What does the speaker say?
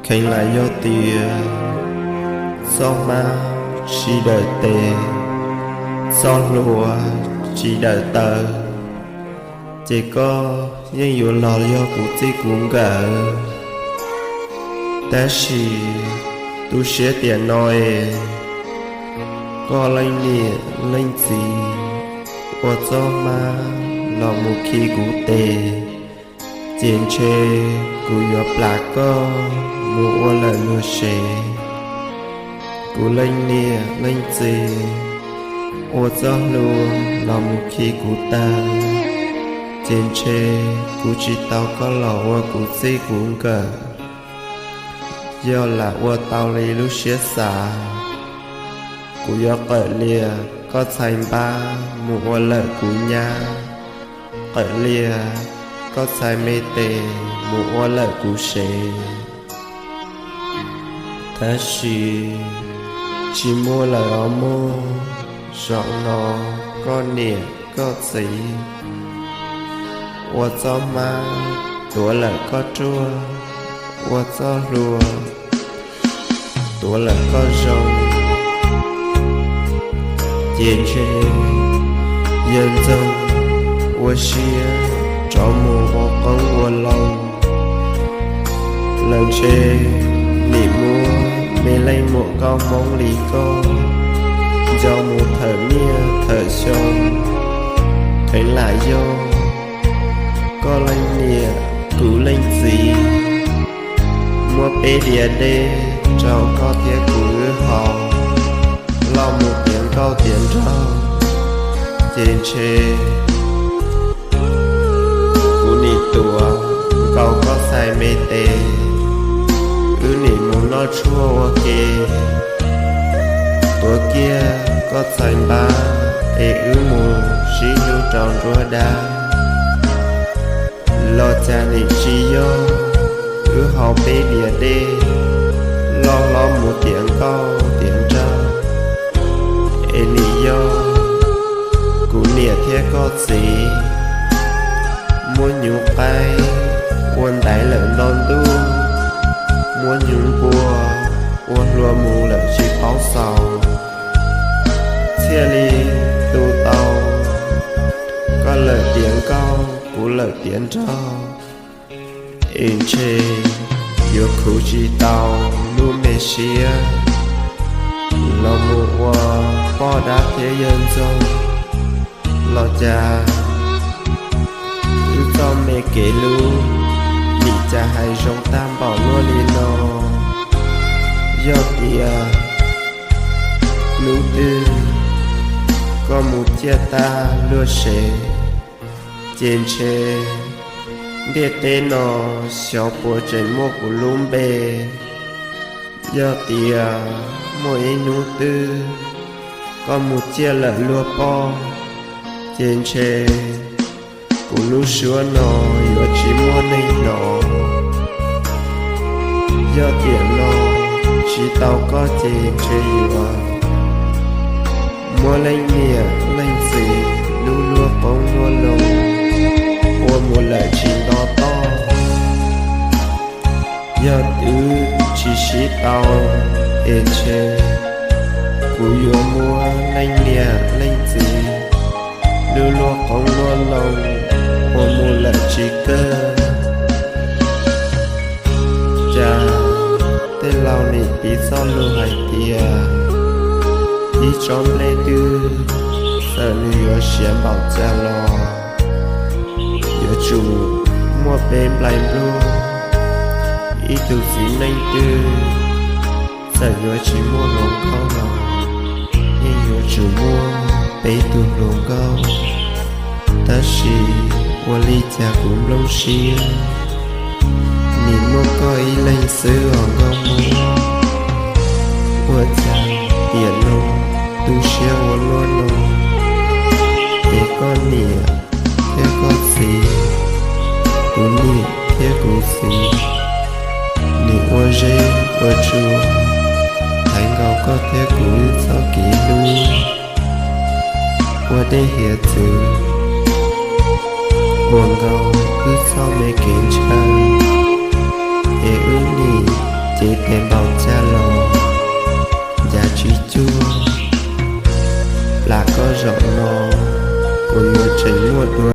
Kheev lam yog tias txoj hmab tsis dawm tes, txoj hlua tsis dawm taw, ces koj yeej yuav los yog kuv txij kuv nkawm. Tab sis tu siab tiam no es koj leej niam leej txiv ua txoj hmab los mus khi kuv tes, ces ntshe kuv yuav plam koj mus ua lawm luag sev. Kuv leej niam leej txiv ua txoj hlua los mus khi kuv tag, ces ntshe kuv tsis tau koj los ua kuv txij kuv nkawm. Yog lam ua tau li lub siab xav, kuv yuav qawm lias koj txhais npab mus ua lawm kuv nyab, qawm lias koj txhais me tes mus ua lawm kuv sev. Tab sis tsis muaj lawm os mog, zaum no koj niam koj txiv ua txoj hmab tuav lawm koj ruaj, ua txoj hlua tuav lawm koj zoo, ces ntshe yawg Ntxoog ua siab rov mus ua qoob ua loo lawm, ntshe nim muab me leej muam nkauj Hmoob li koj nco mus thawm niaj thawm xyoo. Kheev lam yog koj leej niam kuv leej txiv muab peb diav dej rau koj thiab kuv wb haus, loj mus tiav nkauj tiav nraug, ces ntshe kuv nim tuav nkaus koj txhais me tes, wb nim mus noj tshuaj ua ke, tuav kiag koj txhais npab es wb mus sib hlub rau nruab dab. Los cas nim tsis yog, wb haus peb diav dej loj hlob mus tiav nkauj tiav nraug, es nim yog kuv niam thiab koj txiv muab nyuv qaib ua ntaiv lawm nto ntuj, muab nyuv npua ua hlua mus lawm tsis paub xaus, thiaj li tu tau koj lawm tiav nkauj kuv lawm tiav nraug. Es ntshe yuav khuv tsis tau lub me siab los mus ua poj dab thiab yawg Ntxoog. Los cas wb txoj me kev hlub nim cas hais zoo tag npaum luaj li no. Yog tias hnub twg koj mus ciaj tag luag sev, ces ntshe ntiaj teb no xyov puas tseem muaj kuv lub npe. Yog tias muaj ib hnub twg koj mus ciaj lawm luag poj, ces ntshe kuv lub suab no yuav tsis muaj neeg hnov. Yog tiam no tsis tau koj ces ntshe yuav muab leej niam leej txiv lub luag qoob luag loo ua mus lawm tsis nto toj. Yog wb tsis sib tau, es ntshe kuv yuav muab leej niam leej txiv lub luag qoob luag loo ua mus lawm tsis kawg. Cas tej laus nim piv txoj lus hais tias ib tsob nplej twg txawm nws yuav siav npaum cas los yuav tsum muaj peb nplais npluag. Ib tug txiv neej twg txawm yuav tsis muaj hluas nkauj los yeej yuav tsum muaj peb tug hluas nkauj. Tab sis ua li cas kuv nplooj siab nim muaj koj ib leeg xwb os nkauj Hmoob. Ua cas tiam no tu siab ua luaj no, es koj niam thiab koj txiv, kuv niam thiab kuv txiv, nim ua zeb ua tsua thaiv nkaus koj thiab kuv wb txoj kev hlub, ua dej hiav txwv ua nkaus wb txoj me kev ntshaw, es wb nim Kev npau txog los ncav tsis cuag, plam koj zaum no, kuv yuav tseem muaj dua